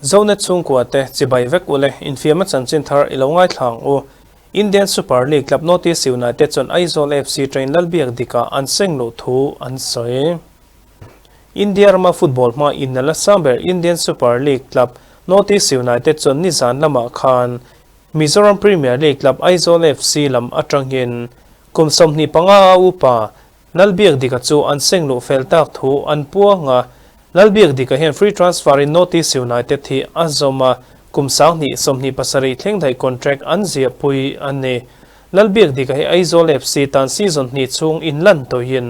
Zonet chhungkua te chibai vek ule infiamna chanchin thar i lo ngaithla ang u. Indian Super League club North-East United chuan Aizawl FC train Lalbiak dikah an seng luh thu an sawi. India rama football hma innal a sang ber Indian Super League club North-East United chuan nizan lamah khan Mizoram Premier League club Aizawl FC lam atangin kum 25 a upa Lalbiakdika chu an seng luh fel tak thu an puang a, Lalbiakdika hian free transfer in North-East United hi a zawm a, kum 2027 thleng daih contract an ziahpui a ni. Lalbiakdika hi Aizawl FC tan season hnih chhung inlan tawhin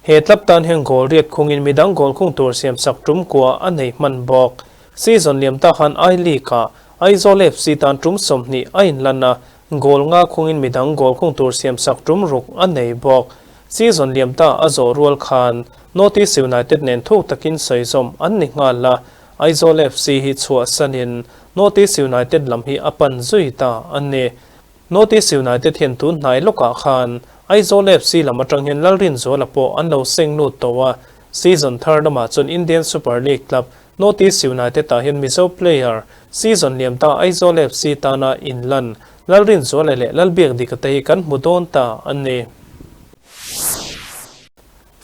he club tan hian goal riat khungin midang goal khung tur siamsak tum kua a nei hman bawk. Season liam ta khan I-League ah Aizawl FC tan tum 20 a inlan a, Goal nga khungin midang goal khung tur siamsak tum ruk a nei bawk. Season liam ta a zawh rual khan North East United nen thuk takin sawizawm an ni nghal a, Aizawl FC hi chhuahsanin North East United lam hi a pan zui ta a ni. North East United hian tun hnai lawkah khan Aizawl FC lam atang hian Lalrinzuala pawh an lo seng lut tawh a, season thar lamah chuan Indian Super League club North East United ah hian Mizo player season liam ta Aizawl FC tana inlan Lalrinzuala leh Lalbiakdika te hi kan hmu dawn ta a ni.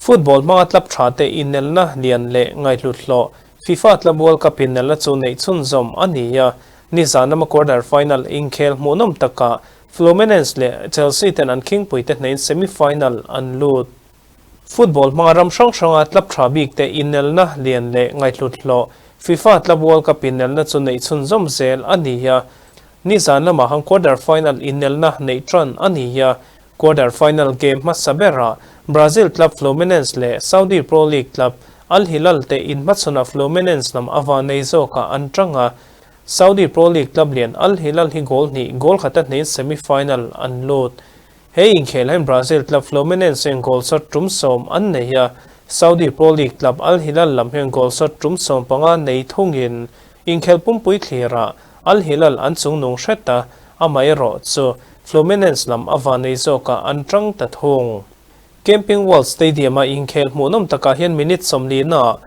Football hmanga club tha te inelna lian leh ngaihhlut hlawh FIFA Club World Cup inelna chu neih chhunzawm a ni a, nizan lama quarter final inkhel hmuhnawm takah Fluminense leh Chelsea ten an khingpuite hneiin semi final an lut. Football hmanga ram hrang hranga club tha bik te inelna lian leh ngaihhlut hlawh FIFA Club World Cup inelna chu neih chhunzawm zel a ni a. Nizan lamah han quarter final inelna neih tan a ni a. Quarter final game hmasa berah Brazil club Fluminense leh Saudi Pro League club Al Hilal te inhmachhawnah Fluminense lam a van nei zawkah an tang a. Saudi Pro League club lian Al Hilal hi goal hnih goal khata hneiin semi final an lut. He inkhel hian Brazil club Fluminense hian goal shot tum 10 an nei a, Saudi Pro League club Al Hilal lam hian goal shot tum 15 nei thungin inkhel pumpui thlirah Al Hilal an chungnung hret a, amaherawh chu Fluminense lam a van nei zawkah an tang ta thung. Camping World Stadium-a inkhel hmuhnawm takah hian minute 40 naah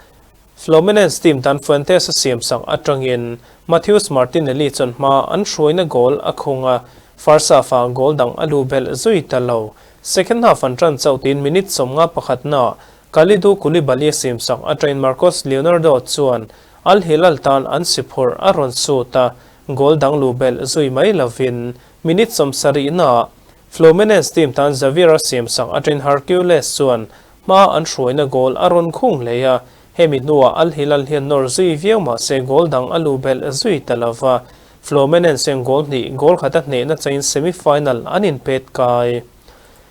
Fluminense team tan Fuentes a siamsak atangin Matheus Martinelli chuan hma an hruaina goal a khung a, first half-ah goal dang a lu belh zui ta lo. Second half an tan chauh tiin minute 51 naah Kalidou Koulibaly a siamsak atangin Marcos Leonardo chuan Al Hilal tan an si phurh a rawn sut a, goal dang lu belh zui mai lovin minute 70 naah Fluminense team tan Xavier a siamsak atangin Hercules chuan Hma an hruaina goal a rawn khung hlei a, hemi hnuah Al Hilal hian nawr zui viau mah se goal dang a lu belh zui ta lo va, Fluminense hian goal hnih goal khat a hnehna changin semi-final an inpet kai.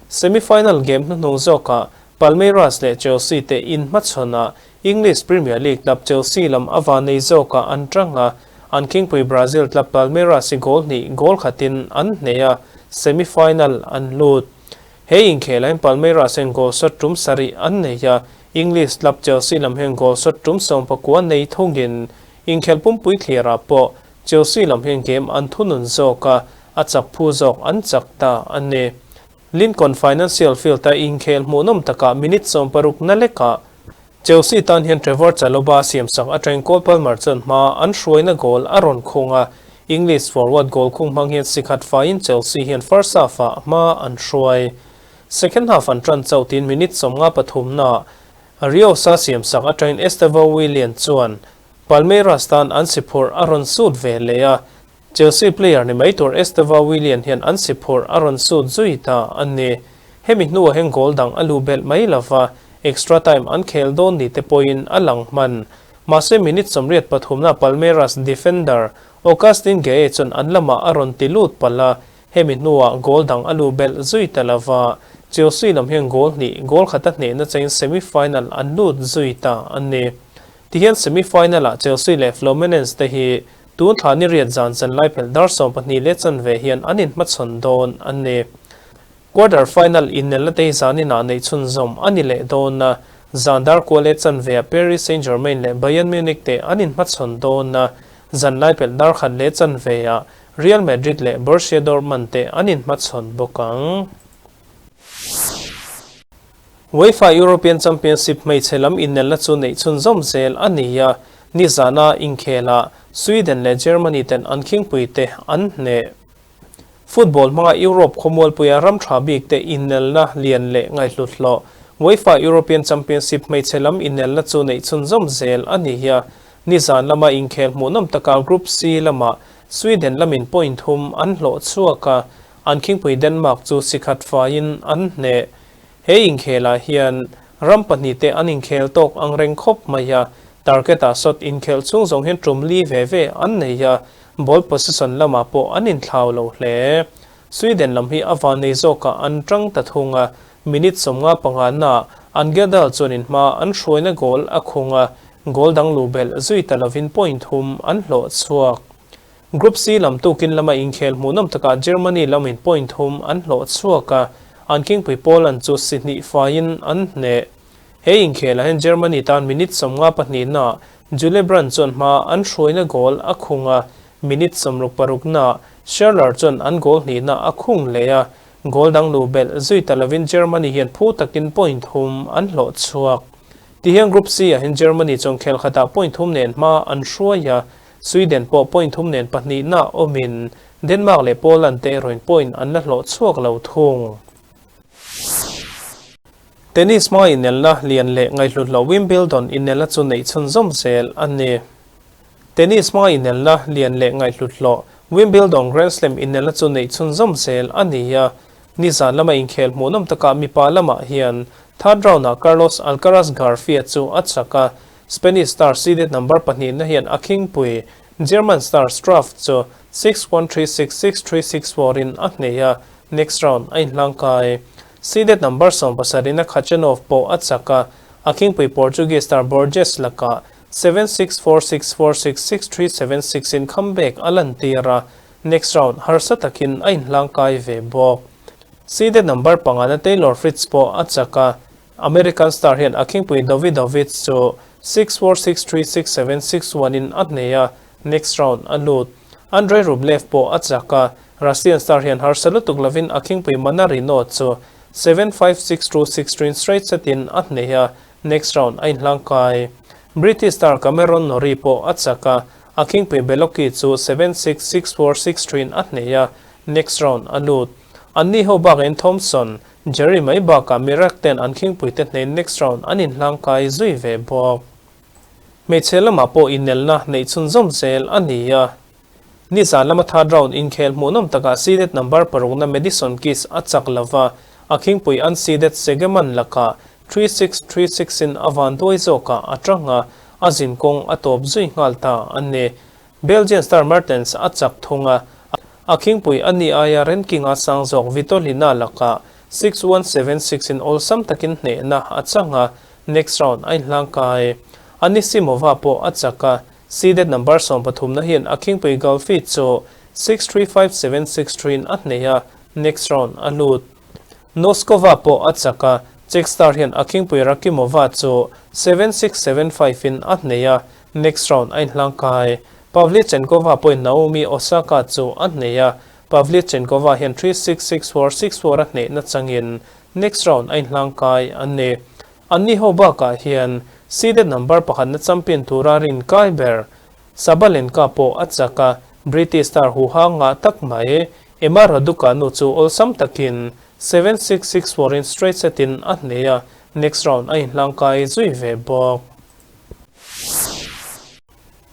Semi-final game hnuhnung zawkah Palmeiras leh Chelsea te inhmachhawnah English Premier League club Chelsea lam a van nei zawkah an tang a, an khingpui Brazil club Palmeiras hi goal hnih goal khatin an hneh a, semi-final an lut. He inkhel hian Palmeiras hian goal shot tum sarih an nei a, English club Chelsea lam hian goal shot tum 19 nei thungin inkhel pumpui thlirah pawh Chelsea lam hian game an thunun zawk a, a chak phu zawk an chak ta a ni. Lincoln Financial Field-a inkhel hmuhnawm takah minute 60 na lekah Chelsea tan hian Trevor Chalobah siamsak atangin Cole Palmer chuan hma an hruaina goal a rawn khung a, English forward goal khung hmang hian si khat faiin Chelsea hian first half-ah hma an hruai. Second half an tan chauh tiin minute 53 naah Rios-a siamsak atangin Estevao Willian chuan Palmeiras tan an si phurh a rawn sut ve leh a, Chelsea player ni mai tur Estevao Willian hian an si phurh a rawn sut zui ta a ni. Hemi hnuah hian goal dang a lu belh mai lova, extra time an khel dawn ni te pawhin a lang hman. Mahse minute 83 na Palmeiras defender Augustin Gueye chuan an lamah a rawn ti lut palh a, hemi hnuah goal dang a lu belh zui ta lova, Chelsea lam hian goal hnih goal khat a hnehna changin semi-final an lut zui ta a ni. Tihian semi-final ah Chelsea leh Fluminense te hi tun thla ni riat zan zan lai phelh dar 12 leh chanve hian an inhmachhawn dawn a ni. Quarter final inelna te hi zanin ah neih chhunzawm a ni leh dawn a, zan dar kua leh chanve ah Paris Saint-Germain leh Bayern Munich te an inhmachhawn dawn a, zan lai pelh dar khat leh chanve ah Real Madrid leh Borussia Dortmund te an inhmachhawn bawk ang. UEFA European Championship hmeichhe lam inelna chu neih chhunzawm zel a ni a. Nizana inkhelah Sweden leh Germany ten an khingpuite an hneh. Football hmanga Europe khawmualpuia ram tha bik te inelna lian leh ngaihhlut hlawh UEFA European Championship hmeichhe lam inelna chu neih chhunzawm zel a ni a. Nizan lama inkhel hmuhnawm taka Group C lamah Sweden lamin point thum an hlawh chhuak a, an khingpui Denmark chu sikhat faiin an hneh. He inkhelah hian ram pahnihte an inkhel tawk ang reng khawp mai a, target-ah sawt inkhelh chhung zawng hian tum li ve ve an nei a, ball possession lamah pawh an inthlau lo hle. Sweden lam hi a vannei zawkah an tang ta thung a, minute 55 naah Angedal chuan inhma an hruaina goal a khung a, goal dang luh belh zui ta lovin point thum an hlawh chhuak. Group C lam tukin lama inkhel hmuhnawm takah Germany lamin point thum an hlawh chhuak a, an khingpui Poland chu si hnih faiin an hneh. He inkhelah hian Germany tan minute 52 naah Jule Brand chuan hma an hruaina goal a khung a, minute 66 naah Schürrle chuan an goal hnihna a khung leh a, goal dang luh belh zui ta lovin Germany hian phu takin point thum an hlawh chhuak. Tihian Group C ah hian Germany chuan khel khatah point thum nen hma an hruai a, Sweden pawh point thum nen pahnihna awmin Denmark leh Poland te erawhin point an la hlawh chhuak lo thung. Tennis hma inelna lian leh ngaihhlut loh Wimbledon inelna chu neih chhunzawm zel a ni. Tennis hma inelna lian leh ngaihhlut loh Wimbledon Grand Slam inelna chu neih chhunzawm zel a ni a, nizan lama inkhel hmuhnawm takah mipa lamah hian third round-ah Carlos Alcaraz Garfia chu a chak a, Spanish star seeded number pahnihna hian a khingpui German star Struff chu 6-1 3-6 6-3 6-4 in a hneh a, next round a inhlangkai. Seeded number 17 a Khachanov pawh a chak a, a khingpui Portuguese star Borges lakah 7-6 4-6 4-6 6-3 7-6 in comeback a lantir a, next round harsa takin a inhlangkai ve bawk. Seeded number pangana Taylor Fritz pawh a chak a, American star hian a khingpui Davidovich chu 6-4 6-3 6-7 6-1 in a hneh a, next round a lut. Andrei Rublev pawh a chak a, Russian star hian harsa lutuk lovin a khingpui Mannarino chu 7-5 6-2 6-3 in straight set in a hneh a, next round a inhlangkai. British star Cameron Norrie pawh a chak a, a khingpui Beloki chu 7-6 6-4 6-3 in a hneh a, next round a lut. Anni ho bakin Thompson, Jerry mai bakah Mirak ten an khingpuite hnein next round an inhlangkai zui ve bawk. Hmeichhe lamah pawh inelna neih chhunzawm zel a ni a. Nizan lama third round inkhel hmuhnawm takah seeded number parukna Madison Keys a chak lova, a khingpui unseeded Segeman lakah 3-6, 3-6 in a van duai zawkah a tang a, a zinkawng a tawp zui nghal ta a ni. Belgian star Mertens a chak thung a, a khingpui a ni aia ranking-a sang zawk Vitolina lakah 6-1, 7-6 in awlsam takin hnehna a chang a, next round a inhlangkai. Anisimova pawh a chak a, seeded number 13 hian a khingpui Galfi chu 6-3, 5-7, 6-3 in a hneh a, next round a lut. Noskova pawh a chak a, Czech star hian a khingpui Rakimova chu 7-6, 7-5 in a hneh a, next round a inhlangkai. Pavlyuchenkova pawhin Naomi Osaka chu a hneh a, Pavlyuchenkova hian 3-6, 6-4, 6-4 a hnehna changin next round a inhlangkai a ni. Anni ho bakah hian seeded number pakhatna champion tura rin kai ber Sabalenka pawh a chak a, British star huha ngah tak mai Emma Raducanu chu awlsam takin 7-6, 6-4 in straight set in a hneh a, next round a inhlangkai zui ve bawk.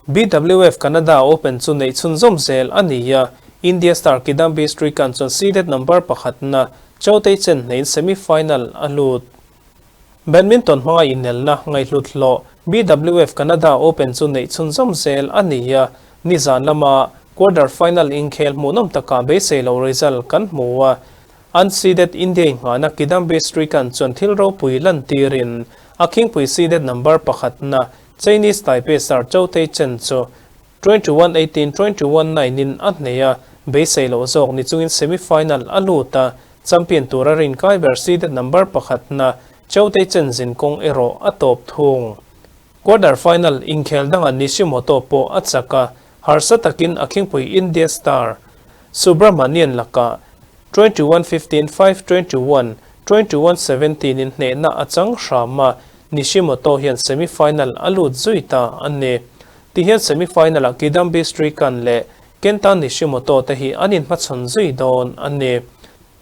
BWF Canada Open chu neih chhunzawm zel a ni a, India star Kidambi Srikanth chuan seeded number pakhatna Chou Tei Chen hneiin semi-final a lut. Badminton hmanga inelna ngaihhlut hlawh BWF Canada Open chu neih chhunzawm zel a ni a, nizan lama quarter final inkhel hmuhnawm takah beisei lo result kan hmu a, unseeded India inghahna Kidambi Srikanth chuan thil ropui lantirin a khingpui seeded number pakhatna Chinese Taipei star Chou Tei Chen chu 21-18, 21-9 in a hneh a, beisei loh zawk ni chungin semi-final a lut a, champion tura rin kai ber seeded number pakhatna Chou Tei Chen zin kawng erawh a tawp thung. Quarter final inkhel dangah Nishimoto pawh a chak a, harsa takin a khingpui India star Subramanian lakah 21-15, 5-21, 21-17 in hnehna a chang hram a, Nishimoto hian semi-final a lut zui ta a ni. Tihian semi-final-ah Kidambi Srikanth leh Kenta Nishimoto te hi an inhmachhawn zui dawn a ni.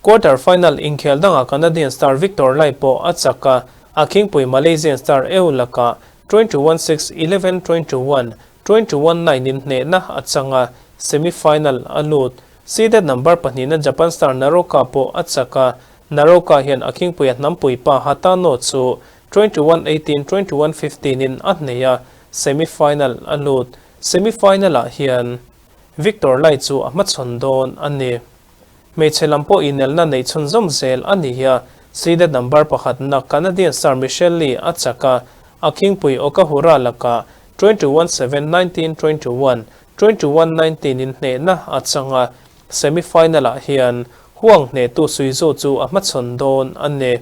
Quarter final inkhel dangah Canadian star Victor Lai pawh a chak a, a khingpui Malaysian star Eu lakah 21-6, 11-21, 21-9 in hnehna a chang a, semi final a lut. Seeded number pahnihna Japan star Naroka pawh a chak a, Naroka hian a khingpuia hnampui pa Hatano chu 21-18, 21-15 in a hneh a, semi final a lut. Semi final ah hian Victor Lai chu a hmachhawn dawn a ni. Hmeichhe lam pawh inelna neih chhunzawm zel a ni a, seeded number pakhatna Canadian star Michelle Li a chak a, a khingpui Okahura lakah 21-7, 19-21, 21-19 in hnehna a chang a, semi-final ah hian Huang hnehtu Suizu chu a hmachhawn dawn a ni.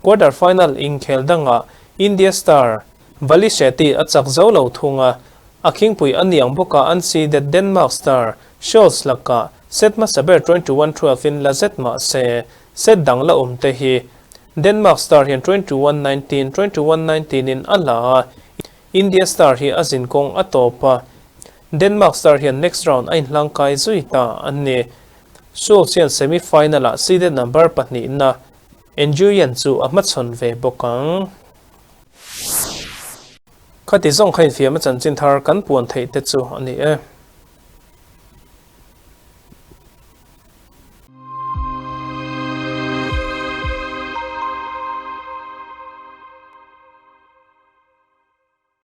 Quarter final inkhel dangah India star Vali Shetty a chak zo lo thung a, a khingpui a niang bawkah an seeded Denmark star Scholz lakah set hmasa ber 21 12 in la zet mah se, set dang la awm te hi Denmark star hian 21 19, 21 19 in a la a, India star hi a zin kawng a tawp a, Denmark star hian next round a inhlangkai zui ta a ni. Scholz hian semi final ah seeded number pahnihna Nguyen chu a hmachhawn ve bawk ang. Khati zawng kha infiam a chanchin thar kan puan theih te chu a ni e.